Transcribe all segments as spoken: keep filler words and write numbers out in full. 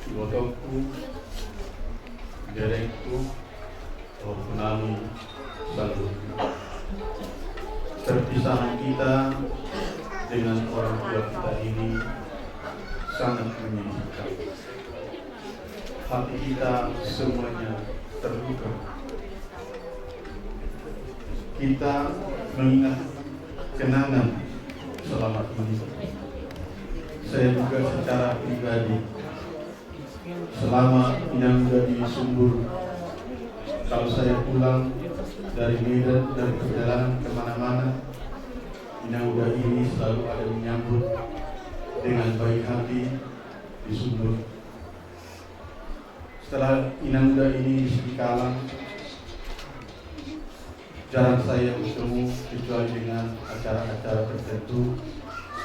Ibotongku, berengku, dohot hami saluhutna. Perpisahan kita dengan orang tua kita ini sangat menyedihkan. Hati kita semuanya terluka. Kita mengingat kenangan selama ini. Saya juga secara pribadi, selama Inang Uda di Sumbur, kalau saya pulang dari Medan, dari perjalanan kemana-mana, Inang Uda ini selalu ada menyambut dengan baik hati di Sumbur. Setelah Inang Uda ini di Sidikalang, jarang saya bertemu kecuali dengan acara-acara tertentu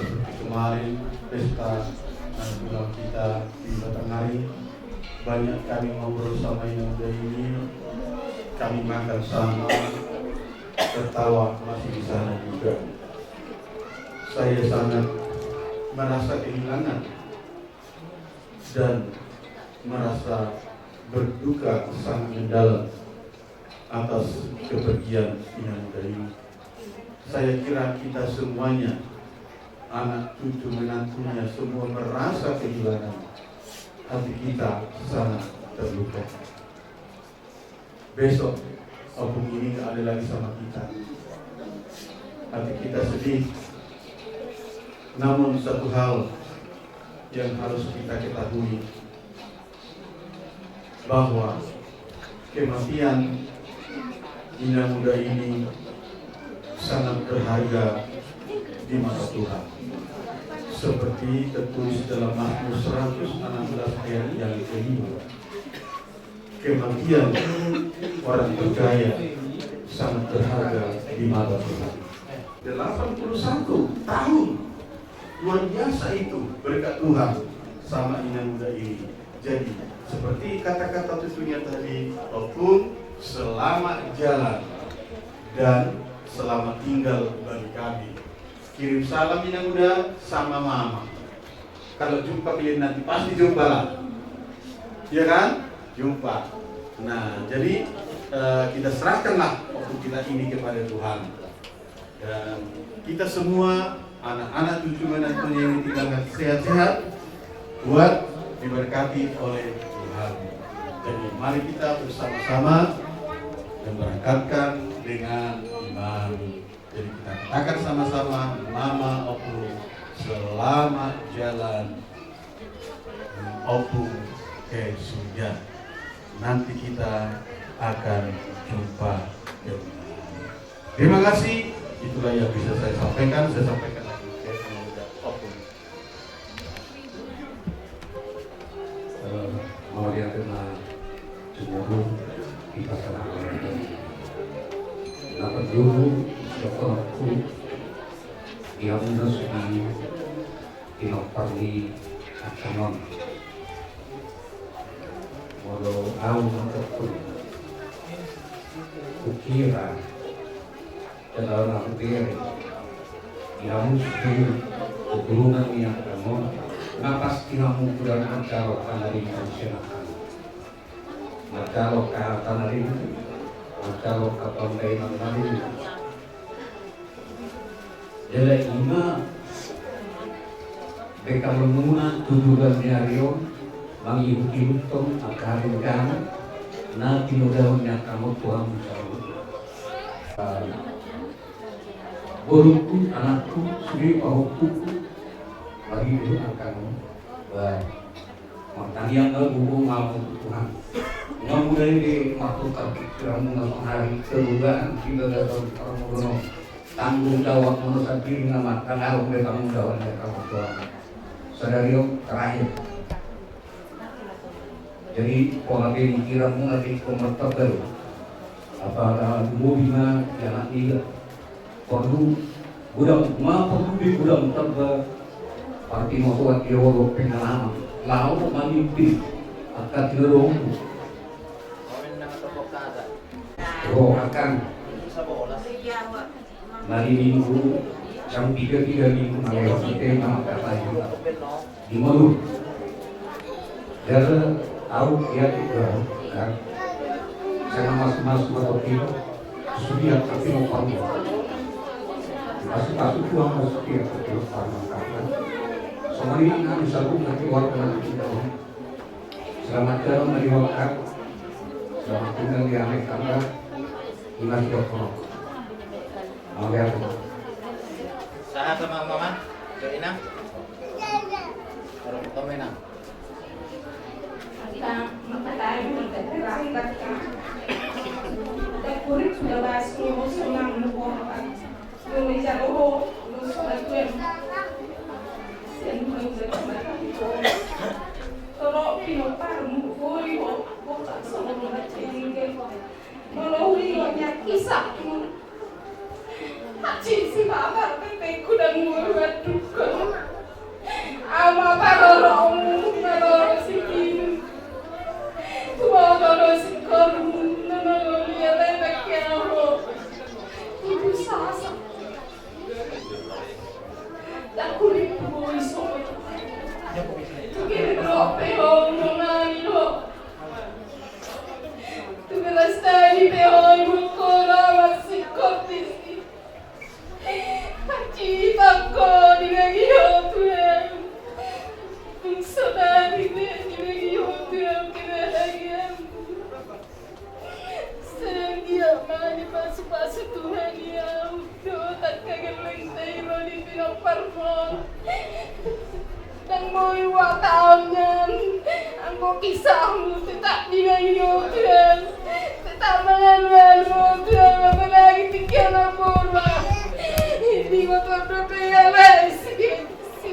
seperti kemarin pesta nantulang kita di Batanghari. Banyak kami ngobrol sama Inang Uda ini, kami makan sama, tertawa masih di sana juga. Saya sangat merasa kehilangan dan merasa berduka sangat mendalam atas kepergian Inang Uda ini. Saya kira kita semuanya, anak cucu menantunya, semua merasa kehilangan. Hati kita sangat terluka. Besok, opung ini nggak ada lagi sama kita. Hati kita sedih. Namun satu hal yang harus kita ketahui, bahwa kematian Inang Uda ini sangat berharga di mata Tuhan. Seperti tertulis dalam Mazmur seratus enam belas ayat yang kelima, kematian orang percaya sangat berharga di mata Tuhan. Delapan puluh satu tahun. Luar biasa itu berkat Tuhan sama Inang Uda ini. Jadi, seperti kata-kata cucunya tadi, opung, selamat jalan dan selamat tinggal bagi kami. Kirim salam Inang Uda sama mama. Kalau jumpa kalian nanti, pasti jumpa lah. Iya kan? Jumpa. Nah, jadi, eh, kita serahkanlah waktu kita ini kepada Tuhan. Dan kita semua, anak-anak, cucu, menantunya yang ditinggalkan, sehat-sehat, kuat, diberkati oleh Tuhan. Jadi, mari kita bersama-sama memberangkatkan dengan iman. Jadi, kita katakan sama-sama, Mama, Opung, selamat jalan. Opung ke surga. Nanti kita akan jumpa kembali. Terima kasih. Itulah yang bisa saya sampaikan. Saya sampaikan lagi ke Opung. Eh, mauliate ma jumolo di pasangan. Na parjolo, dohononku di hamuna sude, di nompar ni angka on. Molo au na tokon, hukira, jala na hubere di hamu sude, keturunan ni angka on, na pasti hamu godang manjalo hata na ringkot sian angka on. Manjalo hata na ringkot, manjalo pambahenan na ringkot. Jala ima bekalonmuna tu joloan ni ari on, mangihuthon angka haringgangan na tinodahon ni angka on tu hamu saluhutna. Borungku, anakku, sude pahompuku, marhite angka on. Ba, martangiang ma gogo ma tu Tuhan. Nga mula be martukar pikiranmuna sonari keluarga di bagasan parmudon on. Tanggung jawabmuna sandiri na martangiang be tanggung jawab ni angka on. Sadari on terakhir. Jadi, pola be pikiranmuna di komertabel. Apa ada lumobi ma di anak niba. Porlu godang ma, porlu be godang tamba partimotoan di roha dohot pengalaman laho mamimpin angka tinodohonmu. Rohakan. Mali minggu, jam tiga, tiga minggu, mali roha kita, maka tadi. Di Molu. Jala au ia tiga kan. Sai na mamasu-masu ma tongkin, sudian tapi mau panggung. Pasu-pasu Tuhan ma sudian tapi mau panggung kan. Songon i nang saluhut keluarga na tinggal. Selamat jalan ma di Wangkang. Selamat tinggal di Amek Tangga. Ima didok. Mauliate. Sahat ma Mama, jo Inang. Orang tua Inang. Molo huingot nian kisahmu, hansit si papa pe hudang molo mandungkon. Ama parorokmu na ro sitiru. Tumoto do singkormu na mangoli alai bangke ahu. Tubu sasa. Dakulik tu boi soto. Tuge do pe ho nunga ni ho. Tu gelas tadi pe ho ni mangkola masih kopi. Haji bangko di bagi ho Tuhan. Saudari ne di bagi ho Tuhan kebahagiaanmu. Sanggiat ma dipasu-pasu Tuhan i ahu dohot angka gellengta i ro di pinomparmon. Ndang boi huhatahon nian anggo kisahmu tetap di bagi ho Tuhan. Tetap mangalualu ho Tuhan apalagi tingki na boru. Di motor dope alai si, si,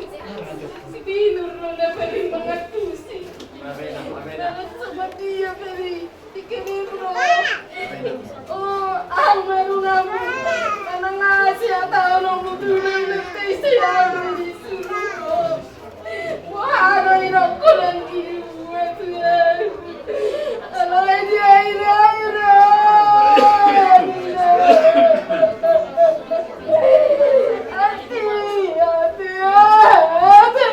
si Binur do na paling mangantusi. Dalan sama dia tadi. Dikini bro. Oh, ahu marungamu. Manang asi atau nunggu dulu nanti saya disuruh. Wah, ada yang kolan gini buat ya. Alai dia ira ira. Ati, ati, ati.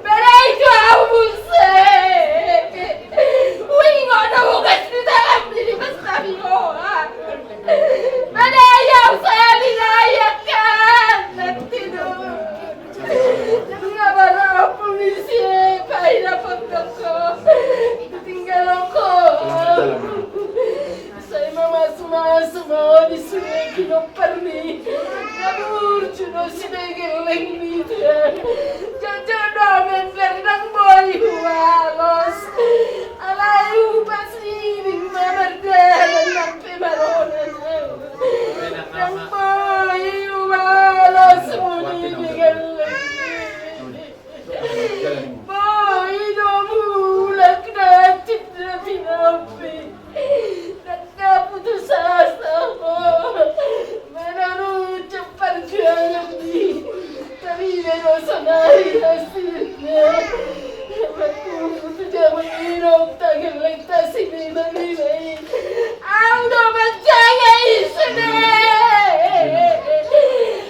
Bada i tu ahu muse. Uingot do bukas di tangan di pas kami hoa. Bada i ahu sai binaya kan nanti do. Nga bala ahu polisi e paida pondok ko. Tinggal ko. Sai mamasu-masu ma ho di sude pinomparmi. Na burju do sude gellengmi. Jotjot do member ndang boi hualos. Alai hupasiding ma mardalan nang pe maronan. Ndang boi hualos muni di gellengmi. Boi do mulak na cinta pinapi. Ndang putus asa ho. Manang ucap parjuangan i. Tarida do sonari hasilna. Mangkubu tu jabu i do tagelleng tasi di bagi i. Ahu do manjaga i sude.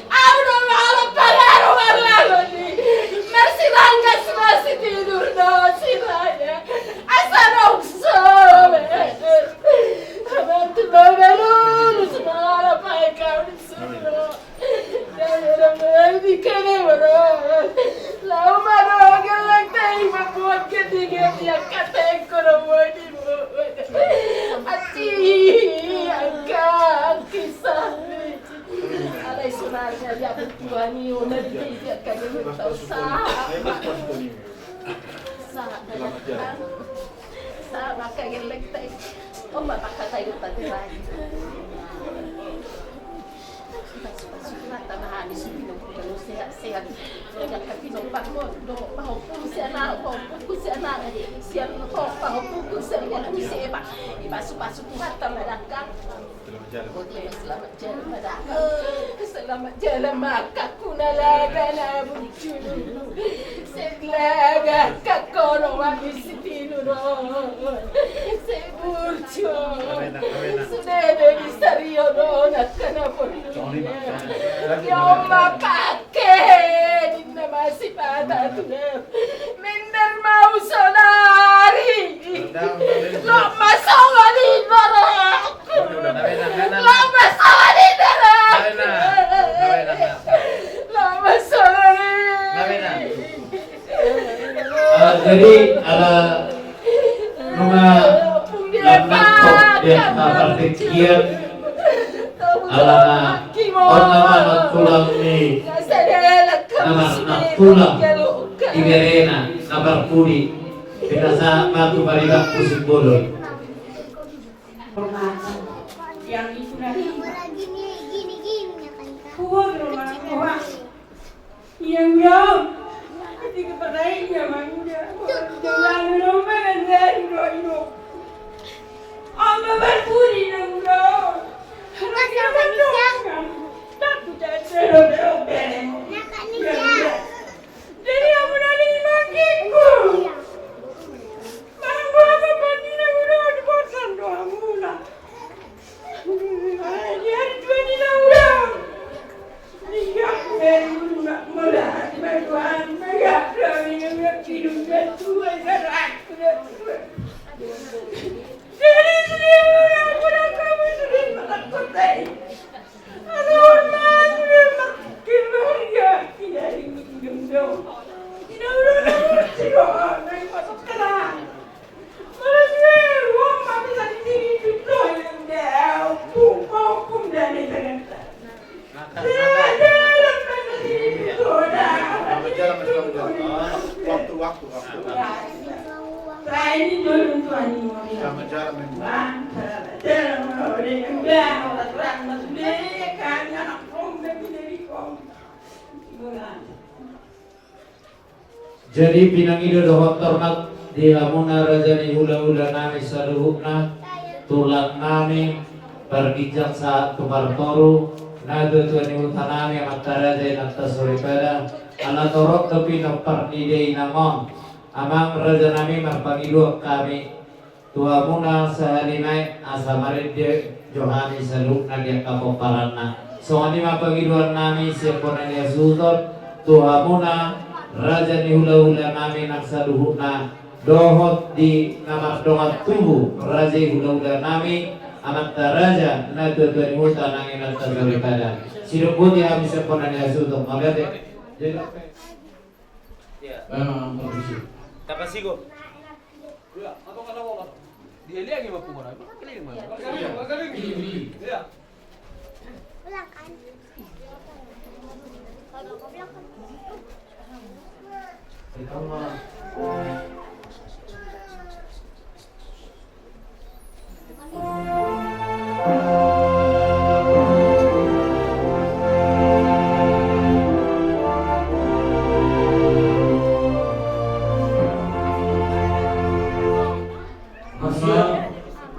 Ahu do molo pangaru marlaho ni. Marsiranggas ma si Tidur dohot si Raja. Asa dong sobe. Amantu lobe lulus molo pae kau di suro. Dame dame di kene moro. Lau maro gellengta i mambuat gedi-gedi angka tengko do bodi. Aci angka kisah. Alai sonari na dia butuhan i ona di dia kagellengta sa. Sa. Sa maka gellengta i. Oma maka tayo tadi lagi. Pasu-pasu Tuhanta ma hami sude pinomparmon, sehat-sehat. Dohot angka pinomparmon, dohot pahompum sian ahu, pahompungku sian ahu, sian ho pahompungku sian boru si Eba. Dipasu-pasu Tuhanta ma dangka. Selamat jalan ma dangka. Selamat jalan ma angkangku na laga na burju. Sai laga angkangku on, hami si Tidur on. Sai burju. Sude be disario do on angka na porlu. Ia on ma pake ninna ma sipata tu na. Jadi ala nunga lam nangkok di angka partingkian, alana on nama na tulang ni na martulang, iberena na parpudi, pinasahat ma tu pariban pusit bolon. Hormati. Yang itu nanti. Kuat rumah, kuat. Yang jauh. Ketika pernah ia mangga. Jangan lupa dan dari doa. Amma barpudi nang ro. Hanya berdoa. Tak ku tak terus. Jadi aku dari makiku. Manang boha pe pandi na muna di bosan do hamuna. Di ari tua ni na muna. Di ari tua ni na muna. Jadi sudah muna, muna kamu sudah melakukan. Waktu, waktu, waktu. Jadi pinangido dohot hormat di hamuna raja ni hulahula nami saluhutna, tulang nami, parginjang sahat tu partoru, natuatua ni huta nami, amanta raja, inanta soripada, ala torop do pinompar ni dainang on, amang raja nami, marpangidoan hami tu hamuna sahali nai asa marende jo hami saluhutna di angka pomparanna. Songon i ma pangidoan nami sian bona ni hasuhuton tu hamuna raja ni hulahula nami nang saluhutna, dohot di na mardongan tubu raja ni hulahula nami, amanta raja, natuatua ni huta nang inanta soripada. Sidok boti hami sian bona ni hasuhuton, mauliate. Jadi, Iya. Memang permisi. Tapa sigo. Dia lagi mampu mana? Keliling mana? Iya. Iya. Pertama.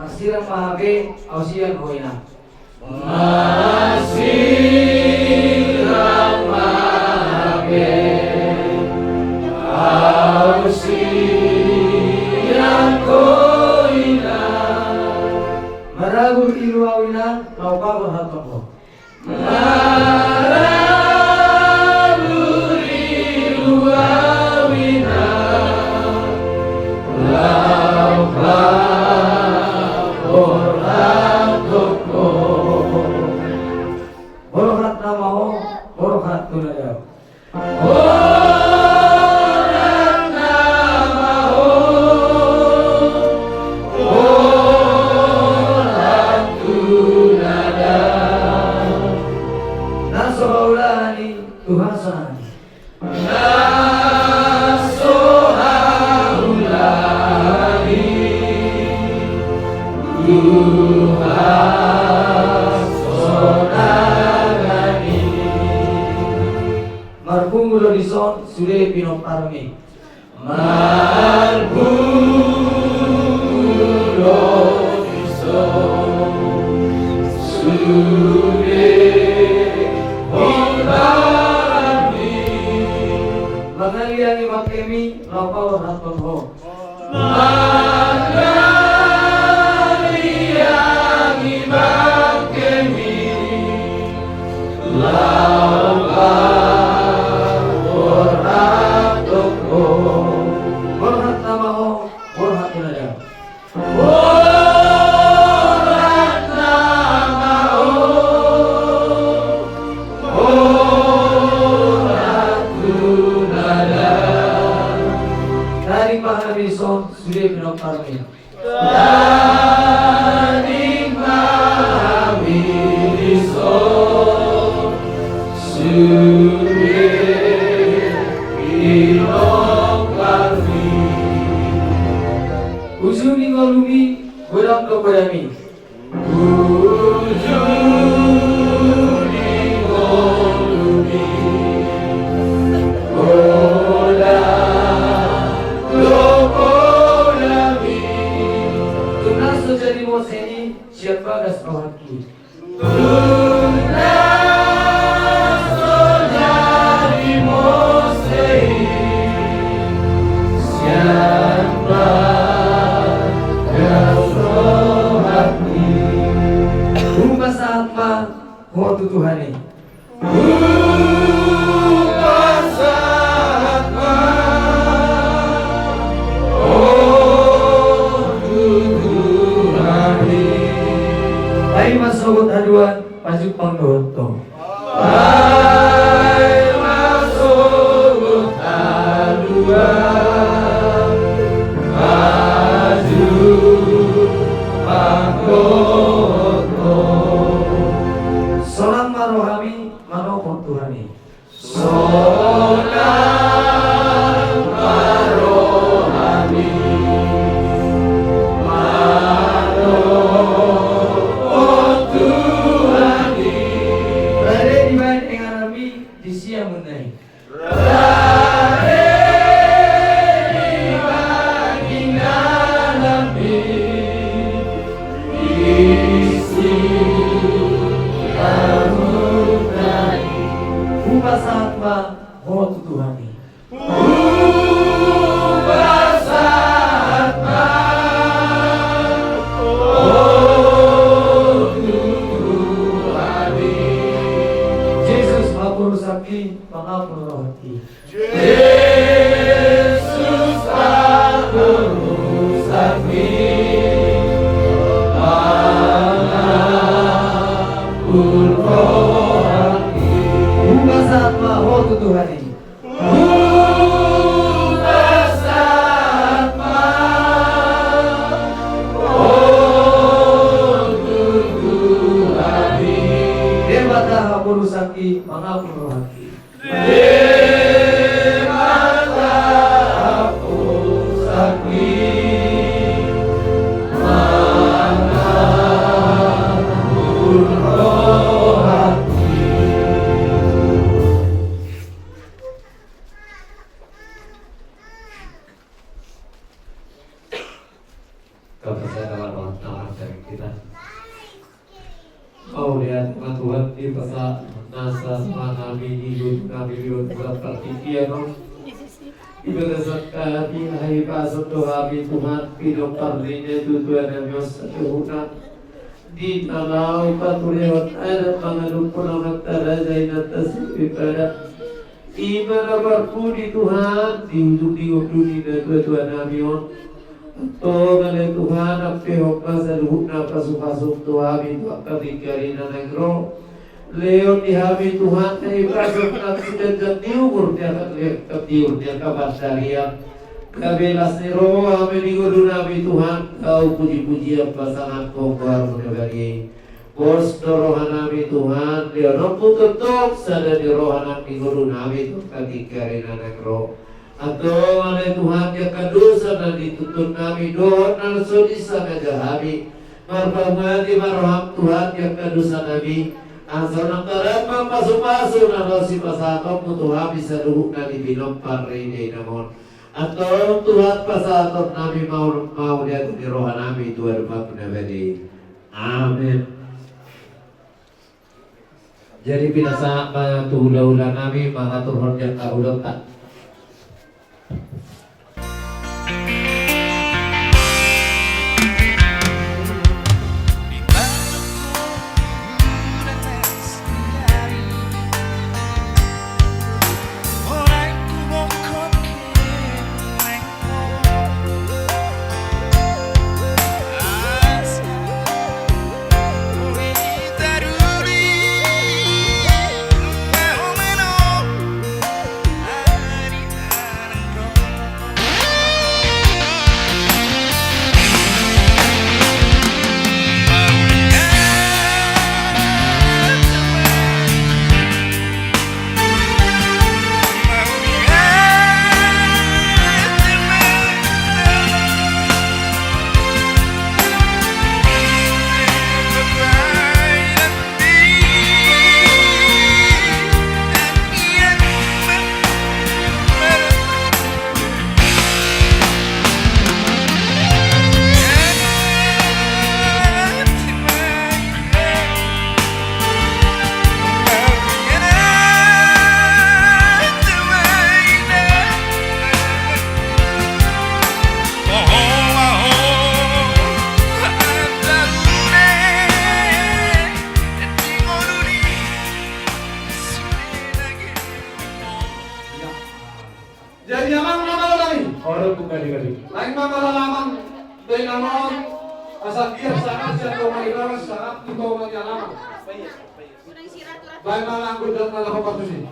Marsirang ma hape, au sian ho ina. Marsirang ma hape, au sian ho ina. Marabur ilu au ina, laho paborhathon ho. Marabur ilu au ina, laho paborhathon ho. Borhat nama ho, borhat tu na dao. Borhat nama ho, borhat tu na dao. Na so haulahan i, Tuhan sahali. Na so haulahan i, Tuhan so na gani. Marpungu do dison sude pinomparmi. Marpungu do dison sude pinomparmi. Mangaliangi bangkemi laho paborhathon ho. Mangaliangi bangkemi laho paborhathon ho. Borhat nama ho, borhat tu na dao. Borhat nama ho, borhat tu na dao. Tadi Amin. Tading ma hami dison, sude di lombang mi. Ujung ni ngolumi godang do podami. Ujung ni ngolumi godang do podami. Tung na so jadi mose i sian bagas rohangki. Tung na so jadi mose i sian bagas rohangki. Hupasahat ma ho tu Tuhan i. Hupasahat ma ho tu Tuhan i. Paima sogot haduan, pajumpang dohot ho. Paima sogot haduan, pajumpang dohot ho. Sonang ma rohami manopot Tuhan i. Sonang ma rohami manopot Tuhan i. Rade dibahen ingananmi di siamunna i. Rade dibahen ingananmi di siamunna i. Hupasahat ma ho tu Tuhan i. Hupasahat ma ho tu Tuhan i. Jesus, haporusangki, pangampun rohangki. Jesus, haporusangki, pangampun rohangki. Hupasahat ma ho tu Tuhan i. Hupasahat ma ho tu Tuhan i. Debata haporusangki, pangampun rohangki. Debata haporusangki, pangampun rohangki. Kita berdoa dalam doa kita. Mauliate ma Tuhan di bagasan nasa ma hami di ngolunami di bagasan partingkian on. Di bagasan hami, hahipason do hami Tuhan, pinompar ni na tuatua nami on saluhutna. Di na laho paturehon adat mangadophon amanta raja inanta sipata. I ma na parpudi Tuhan, di ujung ni ngolu ni na tuatua nami on. Antong ale Tuhan, ampehon ma saluhutna pasupasu tu hami tu angka tingki ari na naeng ro. Lehon di hami Tuhan, hahipason nang siganjang ni umur di angka, di angka, di umur di angka pandaria. Gabe las ni roha hami di ngolunami Tuhan, tau pujipujian pasangaphon goarmu na badia i. Pos do rohanami Tuhan, lehononmu tongtong sada ni roha nang di ngolunami tu angka tingki ari na naeng ro. Antong ale Tuhan, di angka dosa na nitutunami dohot na so disangaja hami, marpamungati ma roham Tuhan di angka dosanami. Asa unang tarampak pasupasu na laho sipasahatonmu tu hami saluhutna di pinompar ni dainang on. Antong Tuhan, pasahatonnami ma mauliate ni rohanami tu adopanmu na badia i. Amen. Jadi pinasahat ma tu hulahulanami mangaturhon di angka ulaonta. Jadi amang na malo nami. Ora buka di kali. Lain ma pala amang. Dai namang. Asal dia sangat siap kau mai rawas sangat tu kau mai amang. Baik, malah aku dan malah apa tuh sih?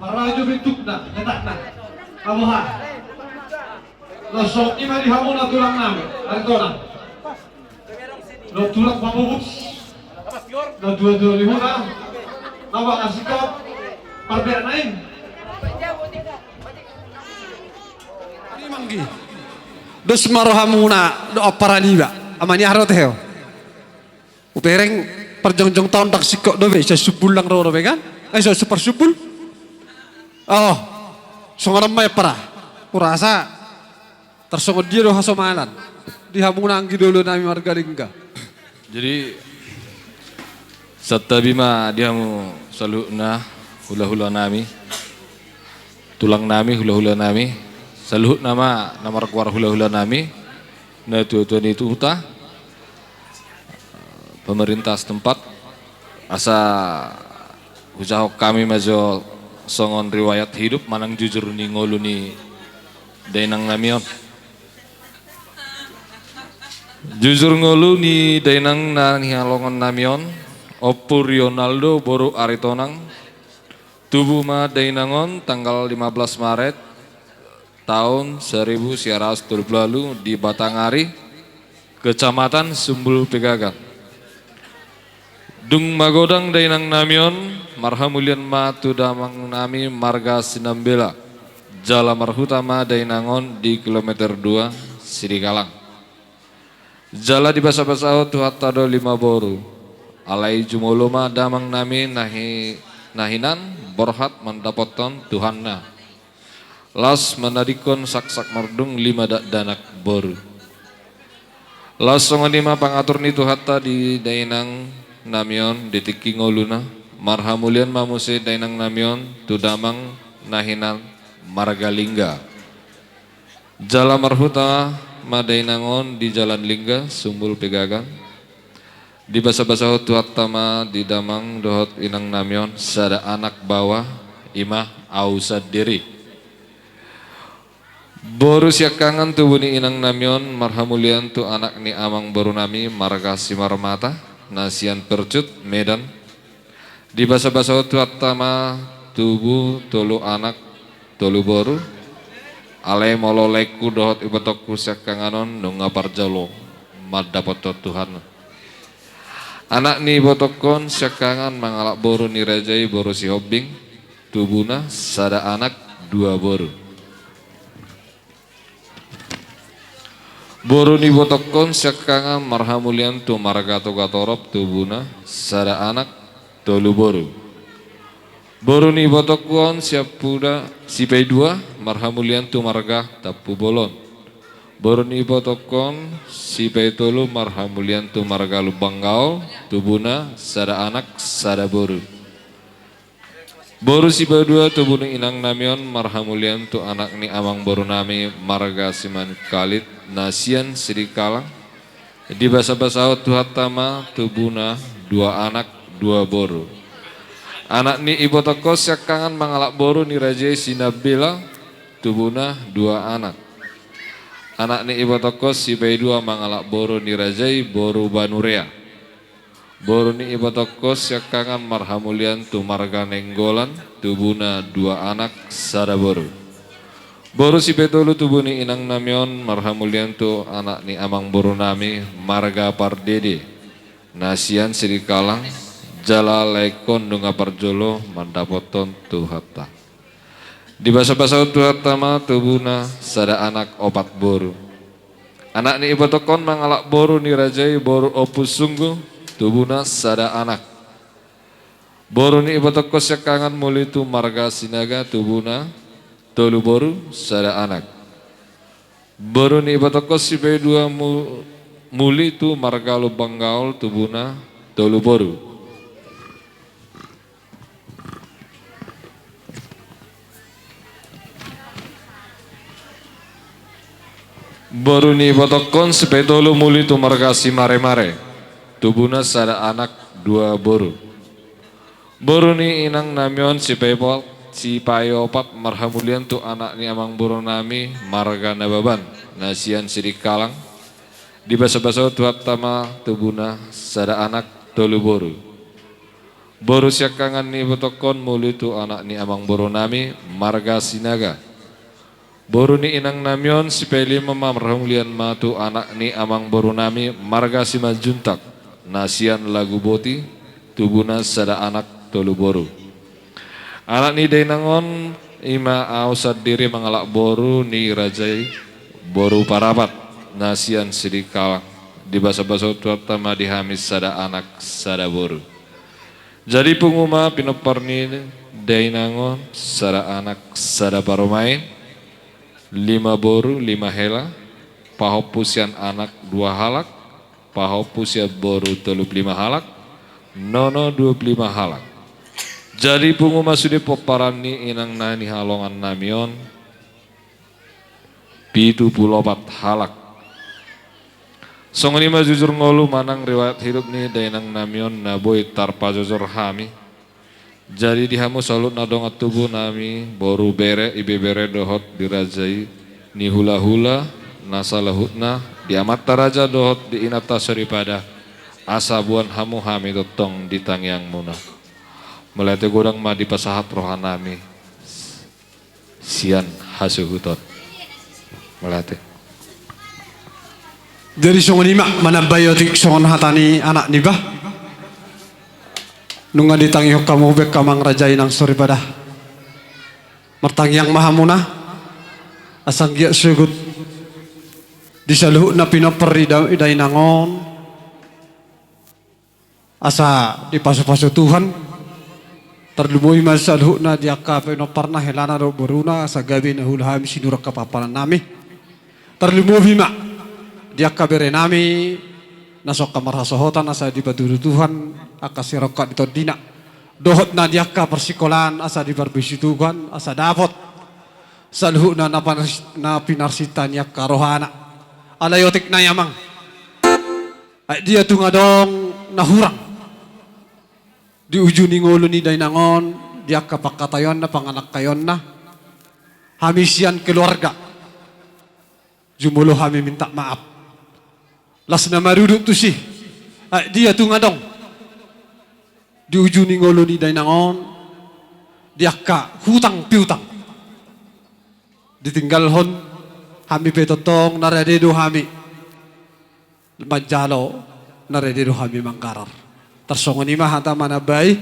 Parrajo bentukna, letakna. Aboha. Langsung ima di hamu na tulang nami, Aritonang. Lo tulang pabubus. Na dua-dua ni huna. Nama asiko. Parbeak nain. Manggi. Dos ma rohamuna do Paraliba. Amani aha do teho. Ubereng parjongjong taon ndang singkop dope, sai sumbul ndang ro dope kan? Eh, sai sumbul. Oh, songon on ma i para. Kurasa tarsongon dia do hasomalan di hamu na anggi dolo nami marga Lingga. Jadi santabi ma di hamu saluhutna hula-hula nami, tulang nami, hula-hula nami, saluhutna ma na margoar hula-hula nami, na tua-tua ni huta, pemerintah setempat, asa hujahahon hami ma jo songon riwayat hidup manang jujur ni ngolu ni dainang nami on. Jujur ngolu ni dainang na hinaholongan nami on, Ompu Rionaldo boru Aritonang, tubu ma dainang on tanggal lima belas Maret taon seribu sia ratus tolu pulu ualu di Batangari, Kecamatan Sumbul Pegagan. Dung magodang dainang nami on, marhamulian ma tu damang nami marga Sinambela, jala marhuta ma dainang on di kilometer dua Sidikalang. Jala dibasabasahon Tuhanta do lima boru. Alai jumolo ma damang nami na hi-, na hinan borhat mandapothon Tuhanna. Laos manadingkon saksak mardung lima dakdanak boru. Laos songon i ma pangatur ni Tuhanta di dainang nami on di tingki ngoluna, marhamulian ma muse dainang nami on tu damang na hinan marga Lingga. Jala marhuta ma dainang on di Jalan Lingga, Sumbul Pegagan. Dibasabasahon Tuhanta ma di damang dohot inang nami on sada anak baoa, i ma au sandiri. Boru siangkangan tubu ni inang nami on marhamulian tu anak ni amang boru nami marga Simarmata, na sian Percut, Medan. Dibasabasahon Tuhanta ma tubu tolu anak tolu boru. Alai molo laengku dohot ibotongku siangkangan on nunga parjolo mandapothon Tuhan. Anak ni ibotongkon siangkangan mangalap boru ni raja i boru Sihombing, tubuna sada anak dua boru. Boru ni ibotongkon siangkangan marhamulian tu marga Togatorop, tubuna sada anak tolu boru. Boru ni ibotongkon siampuna sipaidua marhamulian tu marga Tampubolon. Boru ni ibotongkon sipaitolu marhamulian tu marga Lumban Gaol, tubuna sada anak sada boru. Boru sipaidua tubu ni inang nami on marhamulian tu anak ni amang boru nami marga Simanungkalit na sian Sidikalang. Dibasabasahon Tuhanta ma tubuna dua anak dua boru. Anak ni ibotongkon siangkangan mangalap boru ni raja i Sinambela, tubuna dua anak. Anak ni ibotongkon sipaidua mangalap boru ni raja i boru Banurea. Boru ni ibotongkon siangkangan marhamulian tu marga Nainggolan, tubuna dua anak sada boru. Boru sipaitolu tubu ni inang nami on marhamulian tu anak ni amang boru nami marga Pardede na sian Sidikalang, jala laengkon nunga parjolo mandapothon Tuhanta. Dibasabasahon Tuhanta ma tubuna sada anak opat boru. Anak ni ibotongkon mangalap boru ni raja i boru Ompu Sunggu, tubuna sada anak. Boru ni ibotongkon siangkangan muli tu marga Sinaga, tubuna tolu boru sada anak. Boru ni ibotongkon sipaidua mu-, muli tu marga Lumban Gaol, tubuna tolu boru. Boru ni ibotongkon sipaitolu muli tu marga Simaremare, tubuna sada anak dua boru. Boru ni inang nami on sipaiopat, sipaiopat marhamulian tu anak ni amang boru nami marga Nababan na sian Sidikalang. Dibasabasahon Tuhanta ma tubuna sada anak tolu boru. Boru siangkangan ni ibotongkon muli tu anak ni amang boru nami marga Sinaga. Boru ni inang nami on sipailima marhamulian ma tu anak ni amang boru nami marga Simanjuntak na sian Laguboti, tubuna sada anak tolu boru. Anak ni dainang on ima au sandiri mangalap boru ni raja i boru Parapat na sian Sidikalang. Dibasabasahon Tuhanta ma di hami sada anak sada boru. Jadi pungu ma pinompar ni dainang on sada anak sada parumaen, lima boru lima hela, pahompu sian anak dua halak, pahompu sian boru tolu pulu lima halak, nono dua pulu lima halak. Jadi pungu ma sude pomparan ni inang na nihalongan nami on pitu pulu opat halak. Songon i ma jujur ngolu manang riwayat hidup ni dainang nami on na boi tarpajojor hami. Jadi di hamu saluhutna dongan tubu nami, boru, bere, ibebere dohot di raja i ni hulahula na saluhutna, di amanta raja dohot di inanta soripada, asa boan hamu hami tongtong di tangiangmuna. Mauliate, godang ma dipasahat roha nami sian hasuhuton. Mauliate. Jadi songon i ma manambai otik songon hata ni anak niba. Nunga ditangihon hamu baen amang raja inang soripada. Martangiang ma hamuna asa anggiat sogot di saluhutna pinompar ni da-, dainang on. Asa dipasupasu Tuhan, tarlumobi ma saluhutna di angka pinomparna, helana dohot boruna, asa gabe na huula hami sinurat hapapanan nami. Tarlumobi ma di angka bere nami na so angka marhasohotan, asa dipatudu Tuhan angka sirongkap ni tondina. Dohot na di angka parsikolaan, asa diparbisuhi Tuhan, asa dapot saluhutna na panas-, na pinarsinta ni angka rohana. Alai otik nai amang. Ai dia tung adong na hurang di uju ni ngolu ni dainang on, di angka pangkataionna, pangalangkaionna, hami sian keluarga jumolo hami minta maaf. Las na marudut tusi, ai dia tung adong di uju ni ngolu ni dainang on, di angka hutang piutang ditinggalhon, hami pe tongtong na rade do hami manjalo, na rade do hami manggarar. Tarsongon i ma hata manambai,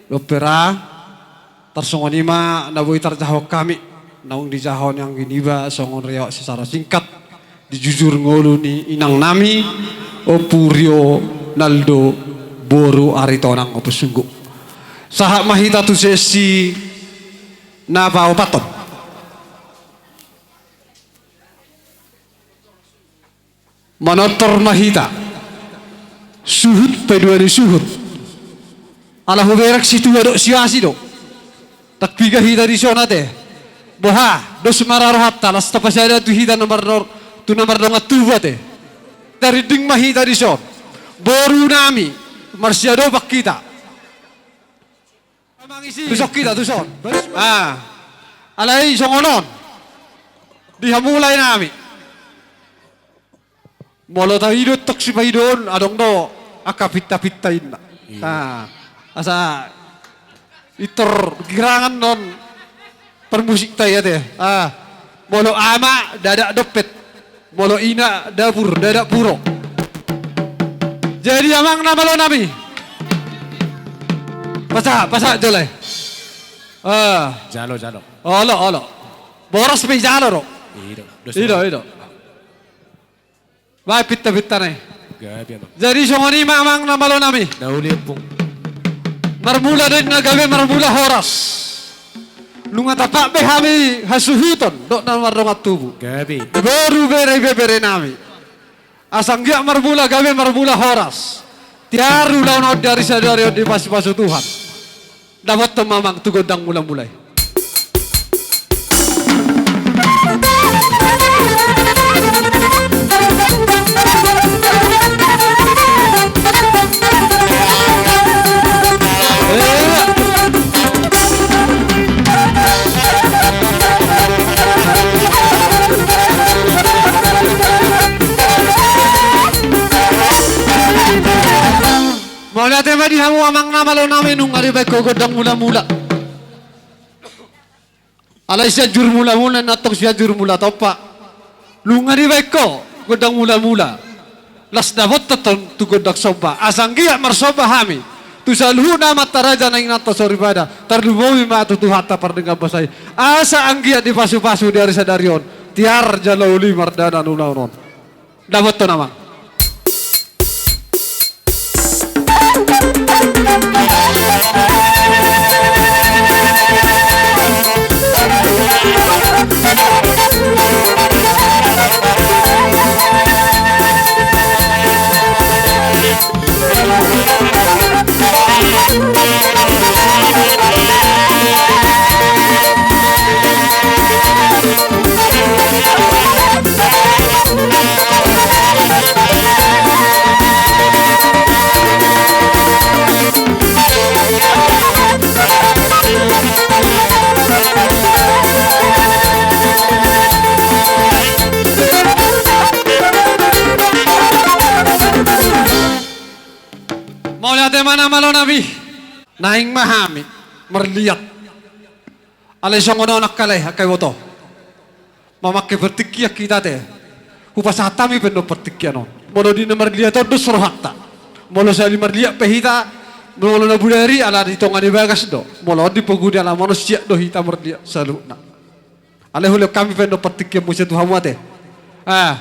dompera, tarsongon i ma na boi tarjahahon hami, naung dijaha ni anggi niba songon riwayat secara singkat di jujur ngolu ni inang nami, Ompu Rio Naldo boru Aritonang Ompu Sunggu. Sahat ma hita tu sesi na paopathon. Manortor ma hita. Suhut paidua ni suhut. Ala hubereng situa dohot siasi do. Ndang piga hita dison ate. Boha, dos ma ra rohanta, las tapasada tu hita na mardongan, tu na mardongan tubu ate. Tarinding ma hita dison. Boru nami, marsiadopan hita. Tuson hita, tuson. Ah. Alai songon on. Di hamu lae nami. Molo taido tong sipaidon, adong do angka pinta-pinta inna. Iya. Ah. Asa pintor girangan non parmusikta i ate. Ah. Molo ama, dadak dompet. Molo ina, dapur, dadak puro. Jadi amang na malo nami. Pasahat, pasahat jolo i. Ah. Jalo, jalo. Olo, olo. Boras pe jalo do. Ido, dos. Ido, ido. Baen pinta-pinta na i. Gabe, amang. Jadi songon i ma amang na malo nami. Na uli, Ompung. Marmula do inna gabe marmula horas. Nunga tapak be hami hasuhuton dohot na mardongan tubu. Gabe. Boru, bere, ibebere nami. Asa anggiat marmula gabe marmula horas. Tiar ulaon on di ari sadari on dipasu-pasu Tuhan. Dapothon ma amang tu gondang mula-mula i. Mauliate ma di hamu amang na malo nami, nunga dibaen ho gondang mula-mula. Alai Sianjur Mula-mula, na tong Sianjur Mula Tompa. Nunga dibaen ho gondang mula-mula. Las dapothon tu gondang somba. Asa anggiat marsomba hami tu saluhutna amanta raja nang inanta soripada. Tarlumobi ma tu Tuhanta pardenggan basa i. Asa anggiat dipasu-pasu di ari sadari on. Tiar jala uli mardalan ulaon on. Dapothon amang. Mauliate ma na malo nami. Naeng ma hami marliat. Alai songon on angka lae, angka iboto. Mamangke partingkian hita ate. Hupasahat hami pe annon partingkian on. Molo di na marliat on dos rohanta. Molo sahali marliat pe hita, molo na bodari ala di tonga ni bagas do. Molo on di pogu ni ala manusia do hita marliat saluhutna. Alai hulehon hami pe annon partingkian muse tu hamu ate. Ah.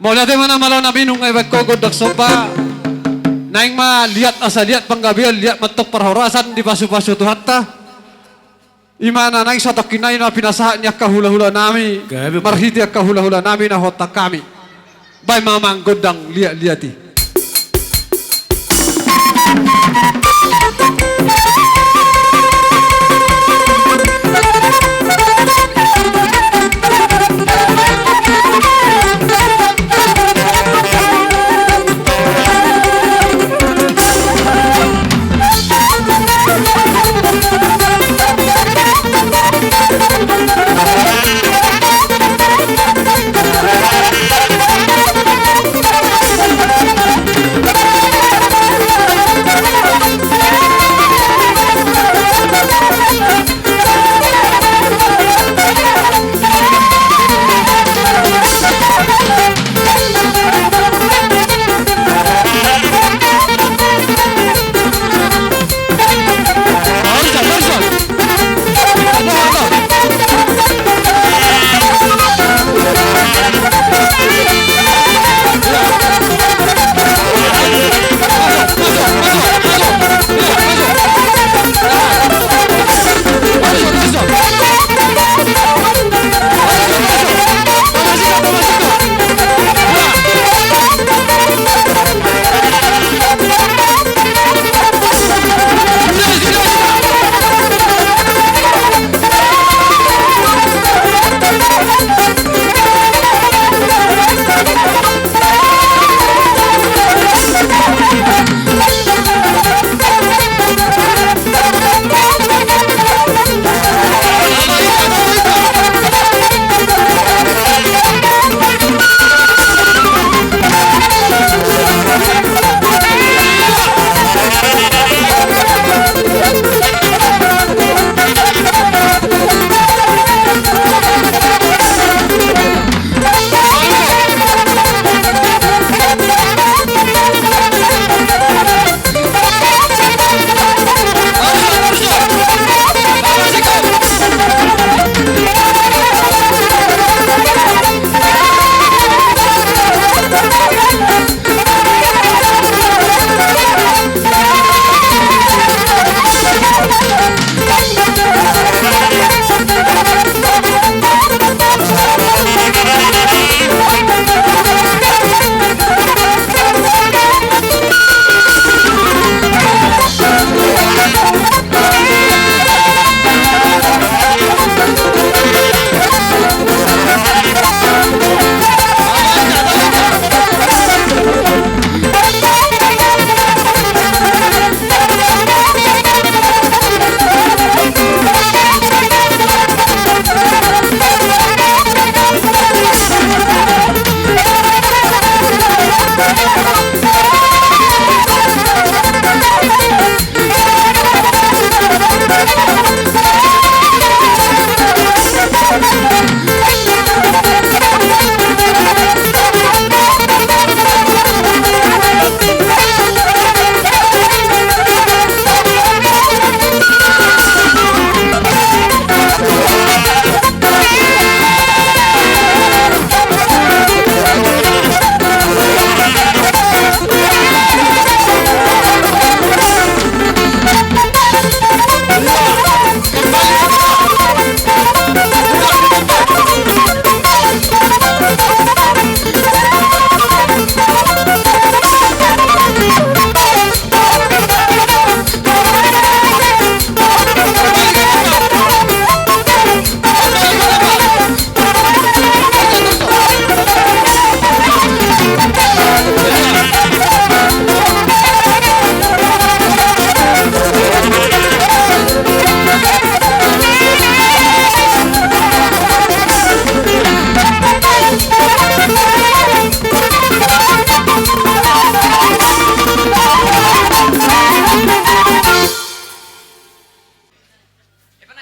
Mauliate ma na malo nami, nunga dibaen ho gondang somba. Naeng ma liat asa liat panggabean, liat ma antong parhorasan dipasu-pasu Tuhanta. I ma na naeng satongkin nai na pinasahat ni angka hula-hula nami. Gabe. Marhite angka hula-hula nami na huhonta hami. Baen ma amang gondang liat-liat i.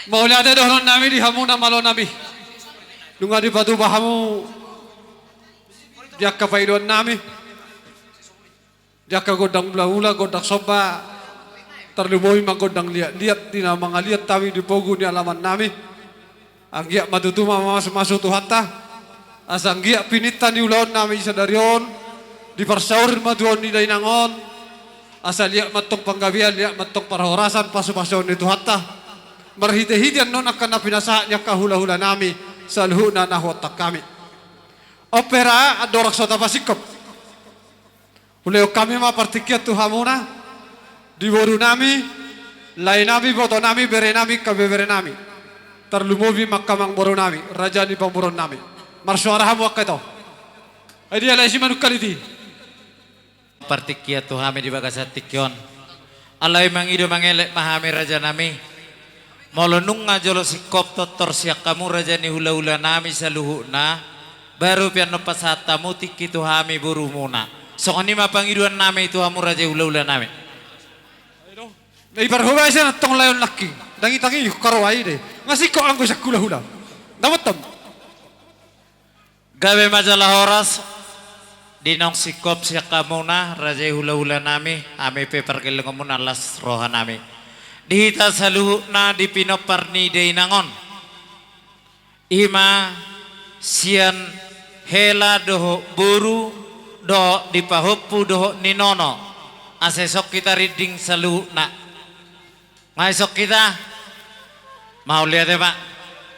Mauliate dohonon nami di hamu na malo nami. Nunga dipatupa hamu di angka pangidoan nami, di angka gondang mula-mula, gondang somba, tarlumobi ma gondang liat-liat di na mangaliat hami di pogu ni alaman nami. Anggiat ma tutu ma mamasumasu Tuhanta, asa anggiat pininta ni ulaon nami sadari on diparsaor ma tu adopan ni dainang on, asa liat ma antong panggabean, liat ma antong parhorasan, pasupasuon ni Tuhanta. Marhite-hite annon angka na pinasahat ni angka hula-hula nami saluhutna na huontak hami. On pe ra andorang so tapasingkop, hulehon hami ma partingkian tu hamuna, di boru nami, lae nami, boto nami, bere nami, angka ibebere nami. Tarlumobi ma angka amangboru nami, raja ni pamoruon nami. Marsuara hamu angka ito. Ai dia lae Simanungkalit i. Partingkian tu hami di bagasan tingki on. Alai mangido mangelek ma hami raja nami. Molo nunga jolo singkop tortor sian hamu raja ni hula-hula nami saluhutna, baru pe annon pasahat hamu tingki tu hami borumuna. Songon i ma pangidoan nami tu hamu raja hula-hula nami. Na i parhobasan antong lae on nangkin. Ndang i tangi hukaroa i de. Nga singkop anggo sian hula-hula. Dapotan. Gabe ma jala horas. Di naung singkop sian hamuna raja hula-hula nami, hami pe pargellengonmuna las roha nami. Di hita saluhutna di pinompar ni dainang on, i ma sian hela dohot boru, dohot di pahompu dohot ni nono, asa ison hita rinding saluhutna. Nga ison hita. Mauliate ma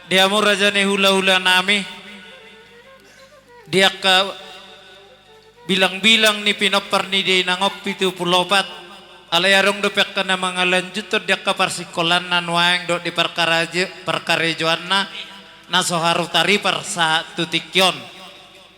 di hamu raja ni hula-hula nami, di angka bilang-bilang ni pinompar ni dainang on pitu pulu opat. Alai adong dope angka na mangalanjuthon di angka parsingkolanna nuaeng dohot di parkarajo-, parkarejoanna na so haru taripar sahat tu tingki on.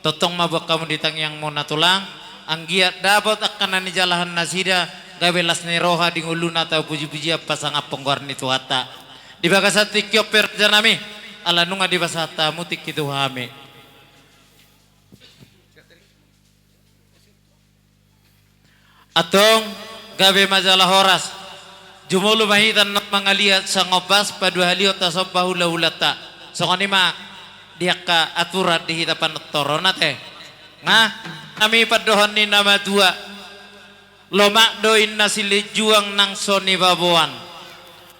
Tongtong ma buat hamu di tangiangmuna tulang, anggiat dapot angka na nijalahan nasida, gabe las ni roha di ngoluna, tau puji-pujian pasangaphon goar ni Tuhanta. Di bagasan tingki on pe raja nami, ala nunga dipasahat hamu tingki tu hami. Antong, gabe ma jala horas. Jumolo ma hita annon mangaliat sangombas paduahalihon tasomba hula-hulanta. Songon i ma di angka aturan di hita panortoron ate. Nga, nami pandohan ni na matua. Lomak do inna silinjuang nang so nibaboan.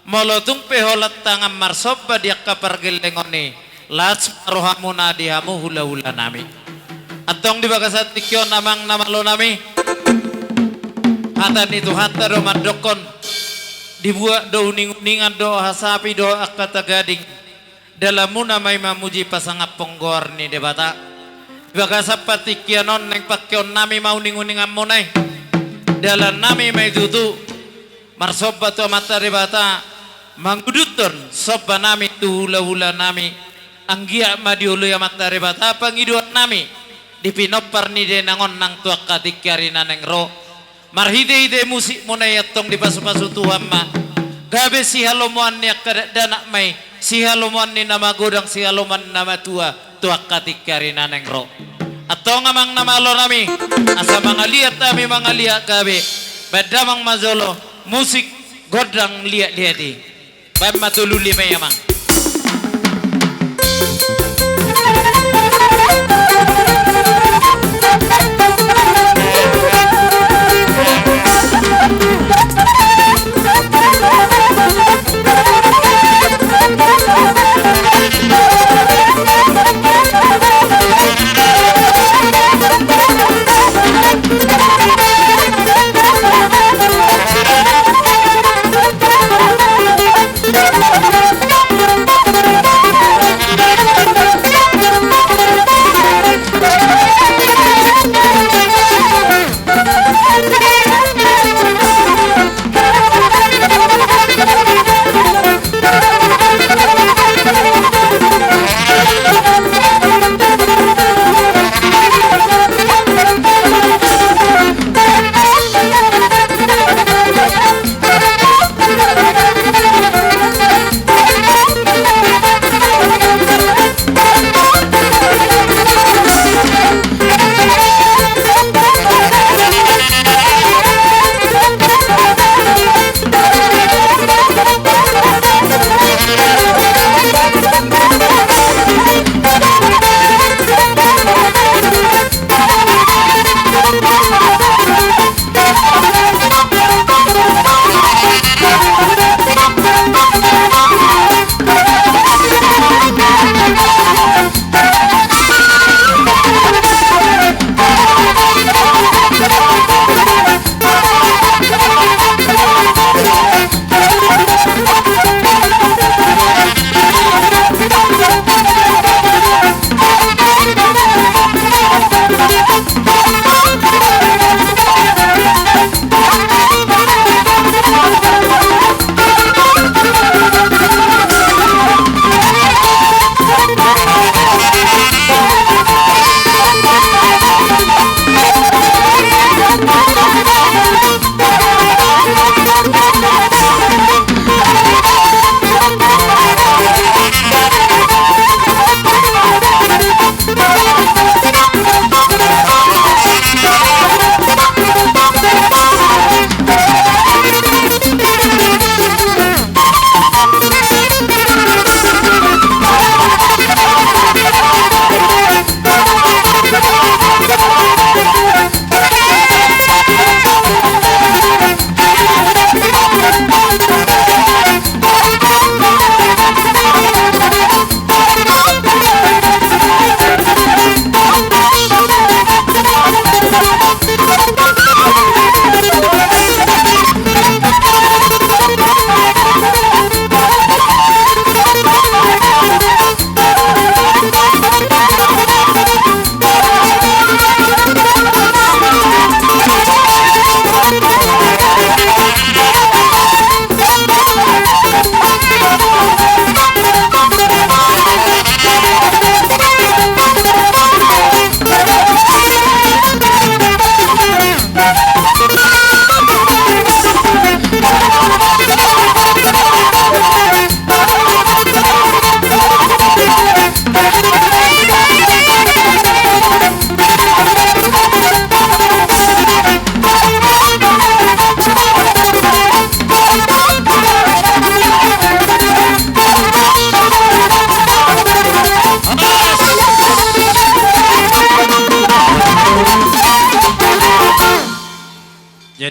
Molo tung pe holan tangan marsomba di angka pargellengon i, las ma rohamuna di hamu hula-hula nami. Antong di bagasan tingki on amang na malo nami, hata ni Tuhanta do mandokkon, dibuat do uning-uningan dohot hasapi dohot angka tagading. Dalanmuna ma i mamuji pasangaphon goar ni Debata. Di bagasan partingkian on naeng pangkeon nami ma uning-uninganmuna i. Dalan nami ma i tutu marsomba tu Amanta Debata, manguduthon somba nami tu hula-hula nami. Anggiat ma dioloi Amanta Debata pangidoan nami di pinompar ni dainang on nang tu angka tingki ari na naeng ro. Marhite-hite musikmuna i antong dipasu-pasu Tuhan ma. Gabe sihalomoan ni angka dakdanak ma i, sihalomoan ni na magodang, sihalomoan ni na matua tu angka tingki ari na naeng ro. Antong amang na malo nami, asa mangaliat hami mangaliat gabe, baen damang ma jolo musik gondang liat-liat i. Baen ma tolu lima i amang.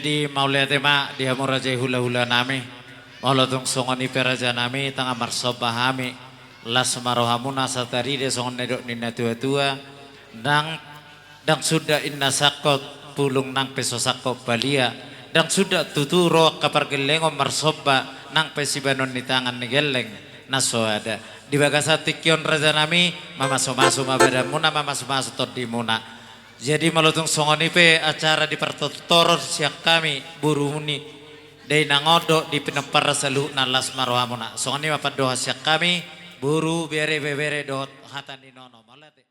Jadi mauliate ma di hamu raja i hula-hula nami. Molo tung songon i pe raja nami, tanga marsomba hami. Las ma rohamuna asa tarida songon na nidok ni na tua-tua. Nang, ndang suda inna sangkot pulung nang pe so sangkot balia. Ndang suda tutu ro angka pargellengon marsomba nang pe sibahenon ni tangan ni gelleng na so ada. Di bagasan tingki on raja nami, mamasu-masu ma badanmuna, mamasu-masu tondimuna. Jadi molo tung songon i pe acara di partontoron sian hami, boru ni dainang on dohot di pinompar saluhutna, las ma rohamuna. Songon i ma pandohan sian hami, boru, bere, ibebere dohot hata ni nono. Mauliate.